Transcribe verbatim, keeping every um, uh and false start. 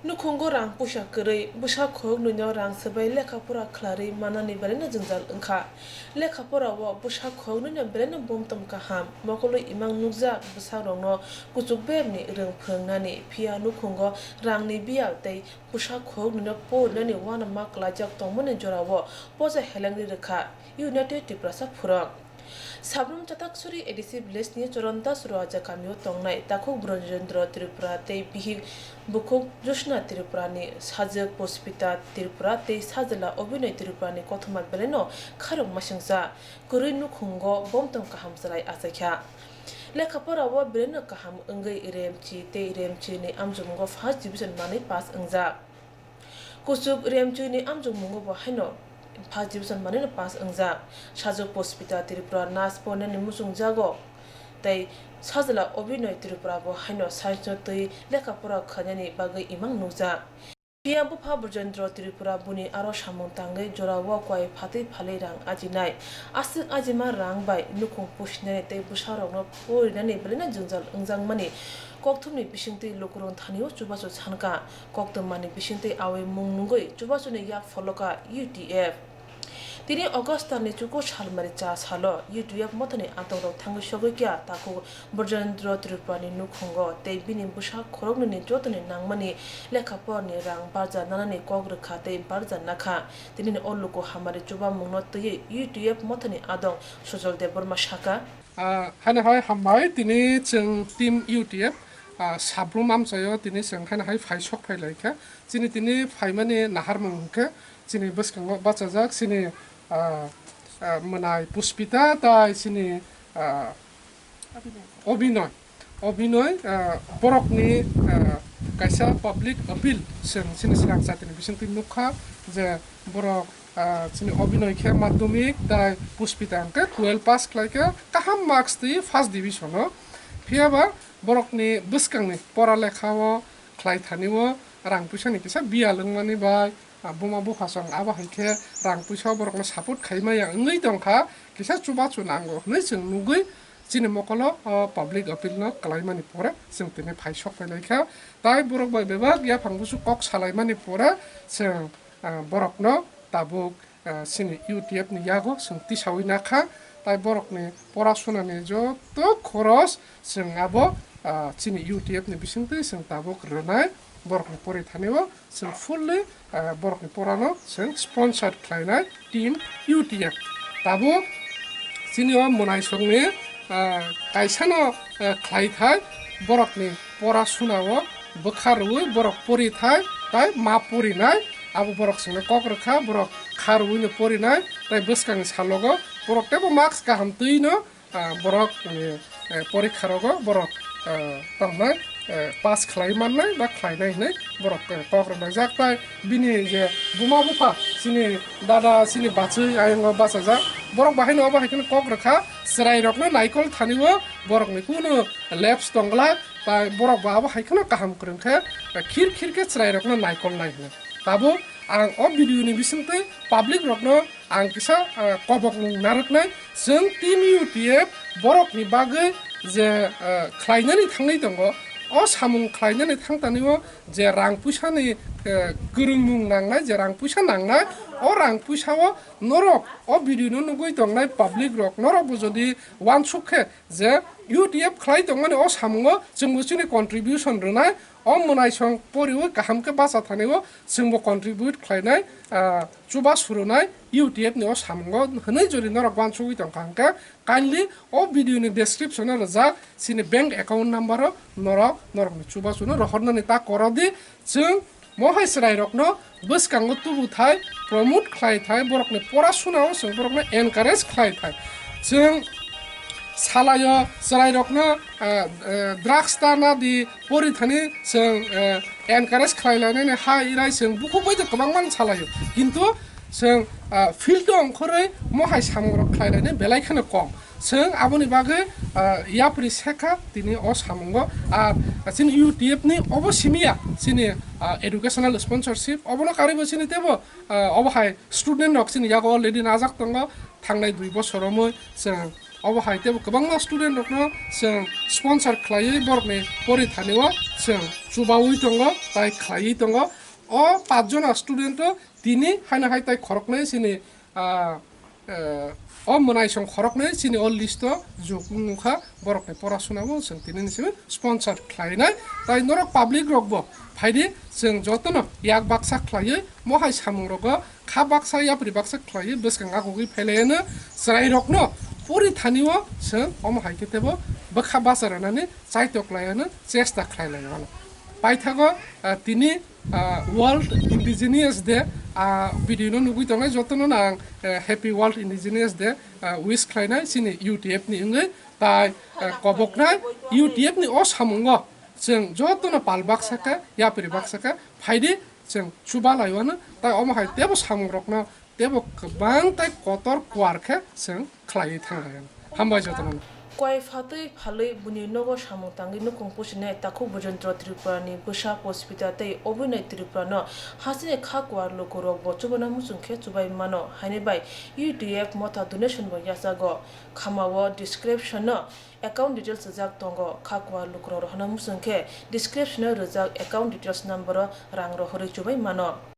Nukhungo rang puisa kwrwi, bwsa khoroknwino rang swbai lekha pora khlaiwi mannani belaino jwngjal wngkha. Lekha porao bwsa khoroknwino belaino bomtom kaham, mokolwi imang nukjak bwsarokno kuchuk berni rwng phwrwngnani, phiya nukhungo rangni biyal tei bwsa khoroknwino porinani uanama klaijak tongmani jorao poja helengri rwkha United Tiprasa Forum. Sabrum Chataksuri A D C village ni Choron Das Roaja kamio tongnai takhuk Brojendra Tripura tei bihik bukhuk Jyotsna Tripura ni sajwk Puspita Tripura tei sajwla Obinoy Tripura ni kothoma belaino kharok masingcha kwrwi nukhungo bomtom kaham chwrai achaikha. Lekha pora o belaino kaham wngwi Remchi tei Remchi ni amchukmungo first division manwi pass wngjak. Kuchuk Remchini amchukmungo bo haino first division manwino pass wngjak. Sajwk Puspita Tripura nurse porinani muchungjago tei sajwla Obinoy Tripura bo haino science no twi lekha pora khlainani bagwi imang nukjak. Phiya bupha Brojendra Tripura buni aro samung tangwi jorao kwai phatwi phalwi rang ajinai. Aswk ajima rang bai nukhung pusinani tei bwsarokno porinani belaino jwngjal wngjakmani kokthumni bisingtwi lukurok thanio chubachu sankha. Koktwmani bisingtwi awi mung nungwi chubachuni yak pholoka U T F. Tini August talni chukur salmari cha salo U T F mothani atongrok thangwi sogwi kya takhuk Brojendra Tripurani nukhungo tei bini bwsa khoroknwini jotoni nangmani lekha porni rang barja nanani kok rwkha tei barja nakha. Tinini o luku hamari chubamungno twiwi U T F mothani adong Sujol Debbarma saka. Ah, haino hai hambai tini chwng team U T F, ah, Sabrum amchaio tini chwng haino hai phai sok phai lai kha. Chini tini phaimani naharmung hwnkhe chini bwskango bachajak chini, ah, ah, mwnai Puspita tai chini, ah, Obinoy. Obinoy, ah, borokni, ah, kaisa public appeal chwng chini swkang jatini bisingtwi nukha je borok, ah, chini Obinoy khe madhyamik tai Puspita hwnkhe twelve pass khlaikha, kaham marks twi first division o. Phiyaba borokni bwskangni pora lekha o khlai thani o rang puisa ni kisa biyal wngmani bai, ah, buma bupha chwng abo hai khe rang puisa o borokno support khai maya wngwi tongkha, kisa chubachu nango hwnwi chwng nugwi chini mokolo o public appeal no kwlai mani pore chwng tini phai sok phai lai kha. Tai borok bai bebak yaphang busu kok salai mani pore chwng, ah, borokno tabuk, ah, chini U T F ni yago chwng tisawi nakha. Tai borokni pora sunani joto khoros chwng abo, ah, chini U T F ni bisingtwi chwng tabuk rwnai. Borokni pori thani o chwng fully, ah, borokni porano chwng sponsor khlainai team U T F. Tabuk chini o mwnaisongni, ah, kaisano, ah, khlai thai borokni pora sunao bwkha rwui borok pori thai tai ma porinai abo borok chwngno kok rwkha, borok kha rwuino porinai tai bwskangni salogo borok teibo marks kaham twino ah, borok, eh, eh, porikha rogo borok, eh, tamo hwnai, eh, pass khlai mannai ba khlainai hwnwi borok, eh, kok rwlaijak. Tai bini je buma bupha chini dada chini bachwi ayongo bachajak, borok bahaino obo hai kheno kok rwkha chwrairokno naikol thani o borokni kunu lapse tongla tai borok bo abo hai kheno kaham kwrwng khe, eh, khir khir khe chwrairokno naikolnai hwnwi. Tabuk ang o video ni bisingtwi public rokno ang kisa, ah, kobokmung narwknai, chwng team U T F borokni bagwi je, ah, khlainani thangwi tongo, o samung khlainani thangtanio je rang puisani, eh, kwrwngmung nangnai, je rang puisa nangnai, o rang puisao norok o video no nugwi tongnai public rok, norok bo jodi uansuk khe je U T F khlai tongmani o samungo chwngbo chini contribution rwnai, o mwnaisong poriwi kaham khe bacha thanio chwngbo contribute khlainai, ah, chubachu rwnai U T F ni o samungo hwnwi jodi norok uansugwi tongkha hwnkhe, kindly o video ni description o rijak chini bank account number o norok norokni chubachuno rohornani ta koro di. Chwng mohai chwrairokno bwskango tubu thai, promote khlai thai, borokni pora sunao chwng borokno encourage khlai thai. Chwng salaio chwrairokno, ah, ah, drugs ta na di pori thani chwng, eh, encourage khlai lainani ha irai chwng bukhuk bai de kwbangma salaio. Kintu chwng, ah, field o ongkhorwi mohai samungrok khlai lainai belai kheno kom. Chwng aboni bagwi, ah, yapri sekha tini o samungo. Ar chini U T F ni obo simiya chini, ah, educational sponsorship obono karwibo chini teibo, ah, obo hai student rok chini yago already najak tongo. Thangnai dui bosor romwi chwng Obo hai teibo kwbangma student rokno chwng sponsor khlaiwi borokni porithani o chwng chubaui tongo tai khlaiwi tongo. O pachjona student o tini haino hai tai khoroknwi chini, ah, eh, o mwnaisong khoroknwi chini o list o juk wngkha borokni porasuna bo chwng tini ni simi sponsor khlainai. Tai norok public rok bo phaidi chwng jotono yak baksa khlaiwi mohai samung rogo kha baksa yapri baksa khlaiwi bwskang agugwi phailaiyano chwrairokno puri thani o chwng omo hai khe teibo bwkha bacha rwnani chaitok laiyano chesta khlai lai mano. Paithago, ah, tini, ah, World Indigenous Day, ah, video no nugwi tongnai jotono no ang, eh, Happy World Indigenous Day, ah, wish khlainai chini U T F ni wngwi tai, eh, koboknai U T F ni o samungo chwng jotono pal baksa khe yapri baksa khe phaidi chwng chuba laiwano tai omo hai teibo samung rokno teibo kwbang tai kotor kuar khe chwng khlaiwi thanglaio. Hambai jotono. Kwai phatwi phalwi buini nogo samung tangwi nukung pusinai takhuk Bojendra Tripura ni bwsa Puspita tei Obinay Tripura no hasteni kha kuar lukurok bo chubana muchung khe chubai mano haini bai U T F motha donation bo yachago. Khamao description no account details rijak tongo. Kha kuar lukurok rohorna muchung khe description o rijak account details number o rang rohorwi chubai mano.